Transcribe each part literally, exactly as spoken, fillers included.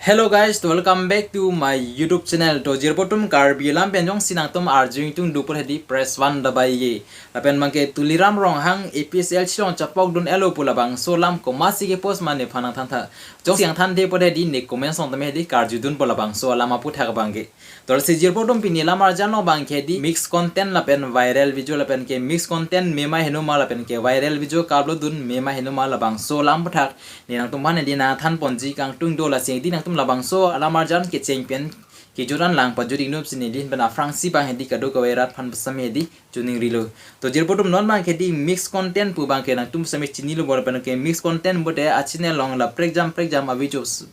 Hello guys, welcome back to my YouTube channel. To jirpo atum, Karbi alam pen jongsi nangtum arju ingtung do pur hedi, press one dabai ye. Lapen abangke Tuliram Ronghang A P S L C along chapok dun-elo pu labangso alam komatsi ke post ma nephan nangthantha. Jongsi nangthanthe pur hedi ne comment along tame hedi karjudunpo labangso alam aphuthak abangke. To lasi jirpo atum, pini alam arjan along abangke hedi mix content lapen viral video lapen ke mix content mema heno ma lapen ke viral video ka-upload dun mema heno ma labangso alam aphuthak ne nangtumphan hedi nangthanponji kangtung do. Lasi hedi nangtum labangso alam arjan kecheng pen kejut an lang pajut ingdunsi neli ahin pen aphrangsi abang hedi kadokave rat aphan pusitame hedi choningrilo. To jirpo atum, non abangke hedi mix content pu abangke nangtum pusitame chinilo, bor pen ke mix content pute a-channel along la prekjam prekjam a-video s-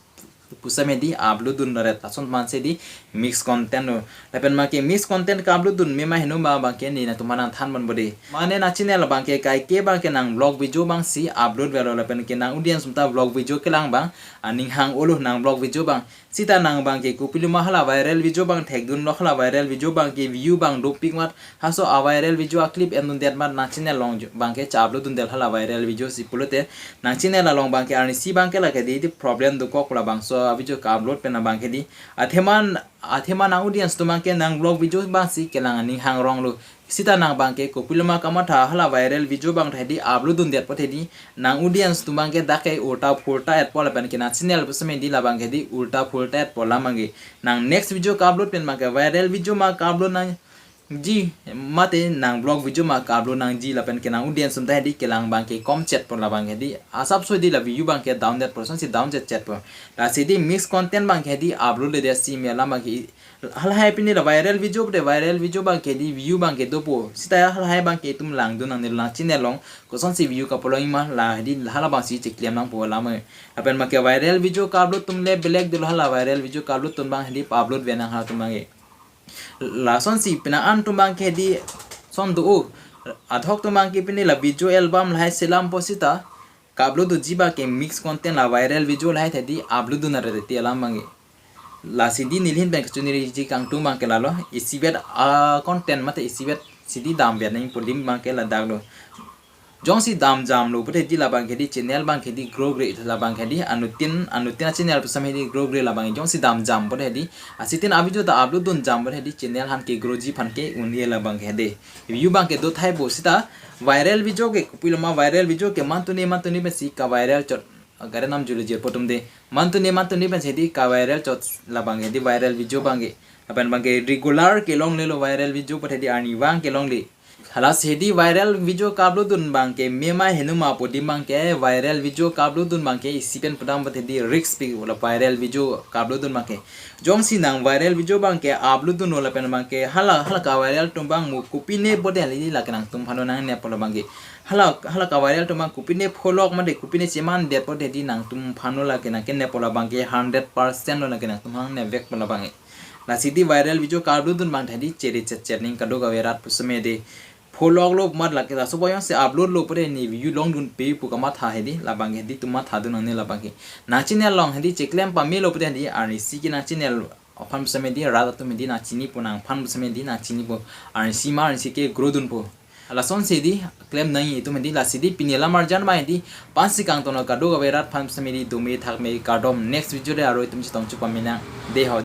pusitame hedi upload dun ret, lason mansi hedi mix content lo. Lapen abangke mix content ka-upload dun mema heno ma abangke ne nangtumphan nangthanponpo dei. Mane nang channel abangke kaike abangke nang vlog video abangsi upload avelo lapen ke nang audience atum ta vlog video kelang abang aning hang-olo, nang vlog video abang. Sita nang abangke kopiloma hala viral video abang thekdunlo, hala viral video abangke view abang dopik amat, halaso a-viral video a-clip endundet amat nang channel along jo- abangke cha-upload dundet hala viral video si pulote nang channel along abangke arnisi abangke lake hedi problem dokok labangso a-video ka-upload pen abangke hedi. Athema, athema nang audience atum abangke nang vlog video abangsi kelang aning hangronglo. Sita nang abangke kopiloma kamatha hala viral video abang hedi upload dundet pur hedi nang audience atum abangke dak ke ulta phulta-etpo lapen ke nang channel pusitame hedi labangke hedi ulta phulta-etpo alam abangke. Nang next video ka-upload pen abangke viral video ma ka-upload nangji mate nang vlog video ma ka-upload nangji lapen ke nang audience atum ta hedi kelang abangke komchetpo, labangke hedi asapso hedi la view abangke down detpo, lasonsi down chetchetpo. Lasi hedi mix content abangke hedi upload le desi me alam abangke halahai pini la viral video pute viral video abangke hedi view abangke dopo. Sita halahai abangke itum langdun nangnelo, nang channel along kosonsi view kapalong ma, la hedi hala abangsi cheklem nangpo alam. Lapen abangke viral video ka-upload atum le belek dolo, hala viral video ka-upload atum abang hedi pa-upload ve nang halatum abangke. Lasonsi pini an atum abangke hedi son do-o, adhok atum abangke pini la video album lahai selampo, sita ka-upload doji abangke mix content la viral video lahai hedi upload dun ret ti alam abangke. Lasi hedi neli ahin pen kachiningri ji kangtung abangke lalo, isivet a-content mate isivet si hedi damvet nangji pu adim abangke ladak lo. Jongsi damjamlo pute hedi labangke hedi channel abangke hedi grow kre, labangke hedi anuttin anuttin a-channel pusitame hedi grow kre labangke. Jongsi damjam pute hedi, asitin a-video ta upload dunjam pute hedi channel aphan ke-grow ji aphan ke un-e labangke hedi. View abangke dothaipo, sita viral video ke kopiloma, viral video ke mantune mantune pensi ka-viral chot. Gare nam juli jirpo atum dei. Mantune mantune pensi hedi ka-viral chot labangke hedi viral video abangke. Lapen abangke regular kelonglelo viral video pute hedi arnivang kelongle. Halasi hedi viral video ka-upload dun abangke mema heno ma pu adim abangke viral video ka-upload dun abangke isi pen pudam pute hedi risk pi, la viral video ka-upload dun abangke. Jongsi nang viral video abangke upload dunlo lapen abangke hala hala ka-viral atum abang mo kopine pute hedi lake nangtumphan nangneppo labangke. Hala hala ka-viral atum abang kopine pholok mate kopine chemandet pute hedi nangtumphan lo lake nangkeneppo labangke, hundred percent lo lake nangtumphan nangnevekpo labangke. Lasi hedi viral video ka-upload dun abang hedi chere chetchet ning kadokave rat pusitame hedi. Pholoklo mat lake laso boyong si upload lo pute ne view longdunpe pu kamatha hedi labangke hedi itum mathadun nangne labangke. Nang channel along hedi cheklem pamelo pute hedi arnisi ke nang channel aphan pusitame hedi rat atum hedi nangchinipo, nangphan pusitame hedi nangchinipo, arnisi ma arnisi ke-grow dunpo. Lasonsi hedi klem nangji itum hedi. Lasi hedi pini alam arjan abang hedi pensi kangtonlo, kadokave rat aphan pusitame hedi dome thakme kardom, next video le aro itum chetong chupame nang dei ho.